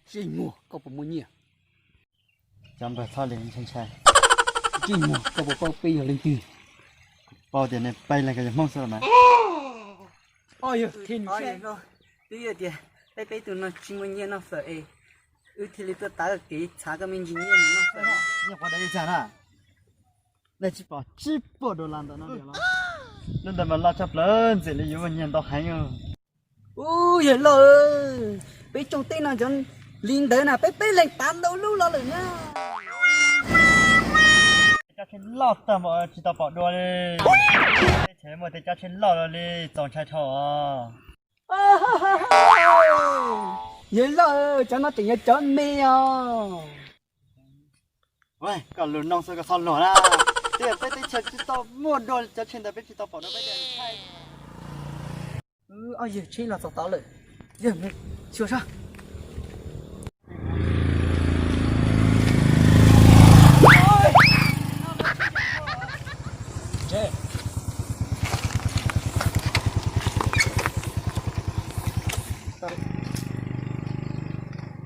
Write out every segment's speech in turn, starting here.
Tsis muag, koj puas muaj nyiaj? Cov npawg Thoj Lis ntshai ntshai. Tsis muag, koj puas paub peb yog leej twg? Paub tias nej peb leeg ko yog Hmoob xwb los mas. Twb yog tias peb peb tug no tsis muaj nyiaj noj fawm es wb thiaj li tuaj tav kev txhav koj me ntsis nyiaj mus noj fawm. Nyiaj qhov dab tsi na? Nej tsis pom tsib puas dollar ntawm no los? Lub ntawd mas loj tshaj plaws ntxim li yuav muaj nyiaj ntau heev. Ub, yawg loj, peb tsoom teb no cov li ntawd na peb peb leeg tav ntau lub los lawm na. Cov tsheb loj tag npaum tsis tau pom dua li. Teb chaws muaj tej cov tsheb loj li txaus ntshai dhau os. Yawg loj, cov no tseem yog cov me os. Koj lus noo xwb koj txhob luag na. Twb yog peb teb chaws tsis tau muaj dua cov tsheb ntawd peb tsis tau pom dua peb tias ntshai. Ob yawg, tsheb los txog tod lawm, yawg mus xyuas saib.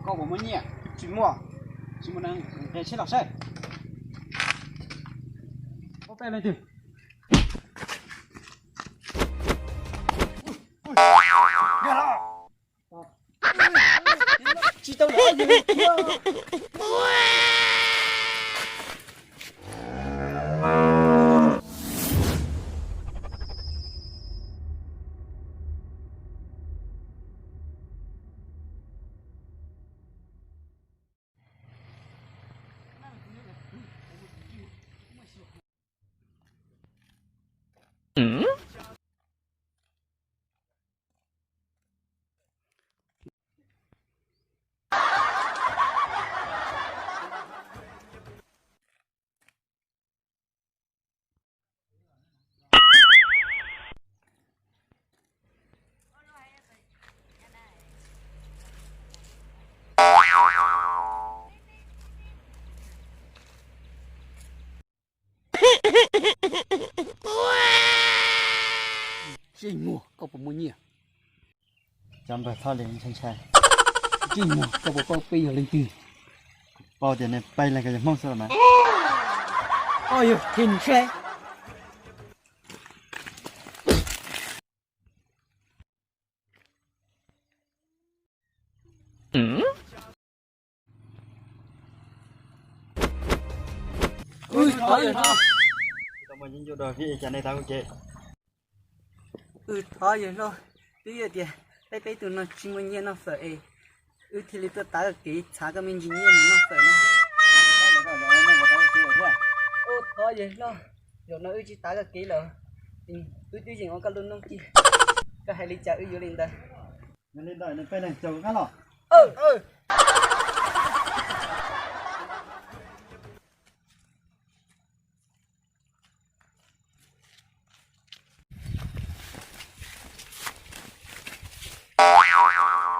Koj puas muaj nyiaj? Tsis muaj. Tsis muaj na, nqe tsheb los saib. Ob peb leej twg? Tsis tau lawm. Tsis muag, koj puas muaj nyiaj? Cov npawg Thoj Lis ntshai ntshai. Tsis muag, koj puas paub peb yog leej twg? Paub tias nej peb leeg ko yog Hmoob xwb los mas. Ob yawg, tsis ntshai. Wb thov yawg hlob. Wb thov yawg hlob, twb yog tias peb peb tug no tsis muaj nyiaj noj fawm es wb thiaj li tuaj tav kev txhav koj me ntsis nyiaj mus noj fawm na. Wb thov yawg hlob, zaum no wb tsis tav koj kev lawm, wb twb yeem ua koj lub noob ci, koj hais li cas wb yuav li ntawd. Yog li ntawd nws peb leeg caum koj los.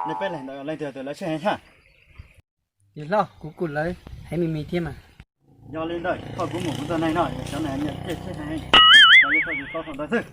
Nej peb leeg ntawd leej twg tus lawv tsheb heev thiab? Yawg hlob, kuv kuj lawv heev me me thiab mas. Yog li ntawd koj kuv mus kuv tus neeg no, cov neeg nyiam tsheb heev, yog koj tsis tau thaum ntawd xwb.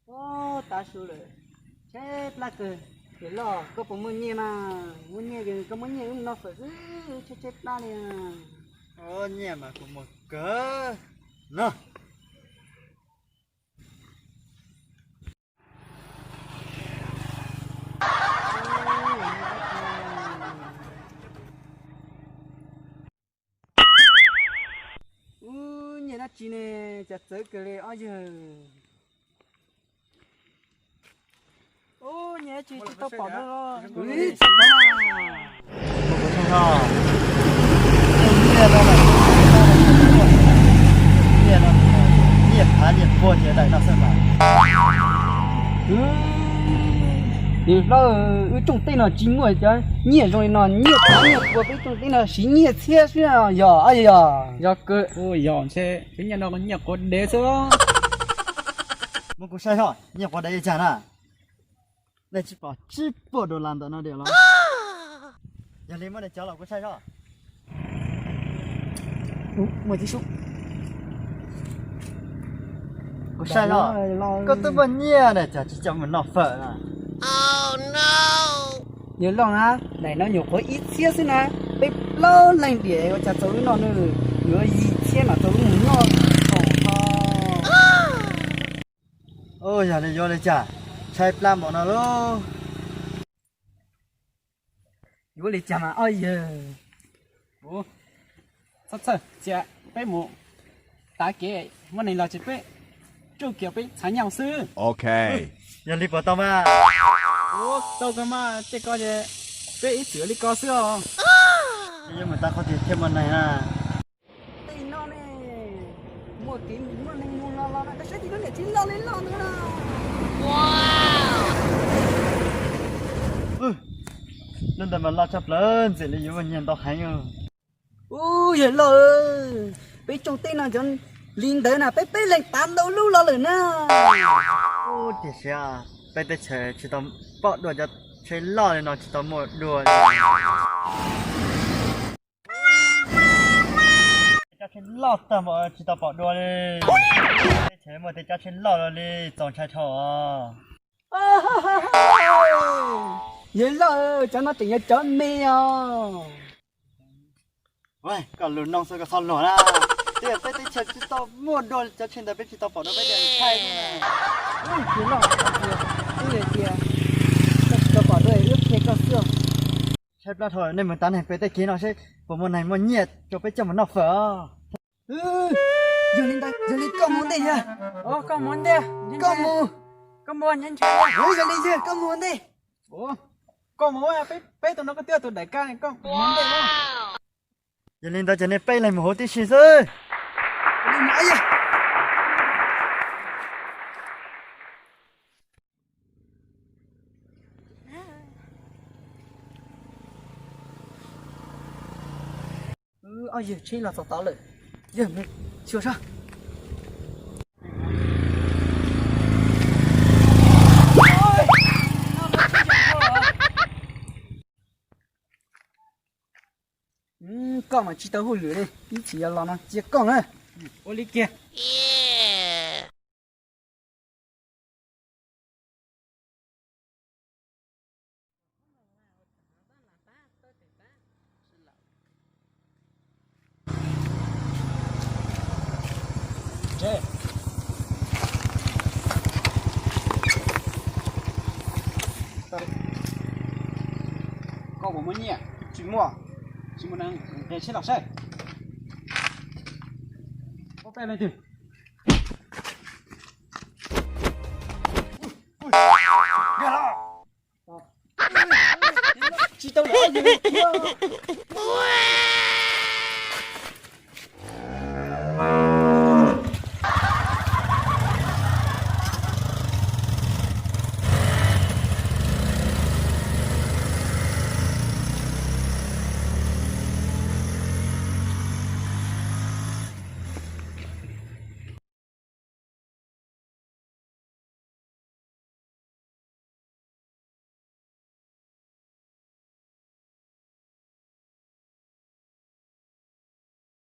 Ub, tav su lawm, tsheb plab kawg. Yawg loj, koj puas muaj nyiaj mas? Muaj nyiaj ces koj muab nyiaj wb mus noj fawm xwb, tshaib tshaib plab li. Nyiaj mas kuv muaj kawg no. Ub, nyiaj dab tsi ne, cas txawv kawg li ob yawg. Ub, nyiaj dab tsi tsis tau pom dua. Nyiaj no, nyiaj no, nyiaj phav nyiaj pua ces daim no xwb mas. Niam hlob, wb rooj teb no tsis muaj cov nyiaj zoo li no, nyiaj phav nyiaj pua, peb rooj teb no siv nyiaj txhiab xwb yog, yog. Yog kawg. Yog ntshe peb nyiaj no nyiaj quav dev xwb. Muab kuv saib zoj, nyiaj quav dev li cas na? Nej tsis pom tsib puas dollar ntawm no diam los? Yog li muab nej cov los kuv saib zoj. Kuv saib zoj, koj twb muaj nyiaj na, cas tsis coj mus noj fawm na? Yawg loj na, daim no nyuam qhuav ib txhiab xwb na, peb plaub leeg diam ua cas txaus wb noj ne, yuav yim txhiab mas txaus wb mus noj thaum ho. Yog li yuav li cas, tshaib plab npaum no lauj. Yuav li cas mas ob yawg? Txhob txhawj, cia peb mus tav kev muaj neeg los ces peb tsuj kiag peb txhav nyiaj xwb. Yog li puas tau mas? Tau kawg mas, tej ko ces peb ib txwm li ko xwb os. Yuav mus tav qhov twg thiaj muaj neeg na? Tej no ne, muaj kev muaj neeg mus los los no, koj saib tej lub niam txiv loj li loj ntawd na. Lub ntawd mas loj tshaj plaws ntxim li yuav muaj nyiaj ntau heev. Ub, yawg loj, peb rooj teb no cov li ntawd na peb peb leeg tav ntau lub los lawm na. Tiam sis peb teb chaws tsis tau pom dua cov tsheb loj li no, tsis tau muaj dua li. Cov tsheb loj tag npaum tsis tau pom dua li. Teb chaws muaj tej cov tsheb loj li txaus ntshai dhau os. Yawg loj, cov no tseem yog cov me os. Koj lus no xwb koj txhob luag na. Twb yog peb teb chaws tsis tau muaj dua cov tsheb ntawd peb tsis tau pom dua peb thiaj ntshai. Yawg loj, twb yog tias koj tsis tau pom dua wb qhia koj xwb. Tshaib plab dhau, nej mus tav neeg pem tej kev no seb puas muaj neeg muaj nyiaj rau peb coj mus noj fawm os. Yog li ntawd, yog li koj mus ntej yawg. Koj mus ntej. Koj mus. Yog li yawg, koj mus ntej. Koj mus, peb tus no koj twb yog tus daim kaj, koj mus ntej. Yog li ntawd ces nej peb leeg mus hauv tib si xwb. Ob yawg, tsheb los txog tod lawm, yawg mus xyuas saib. Koj mas tsis tau hauj lwm li, ib chim yog los no cia koj na. Ua li kiag. Koj puas muaj nyiaj? Tsis muaj. Tsis muaj neeg nqe tsheb los saib. Ob peb leej twg? Tsis tau lawm,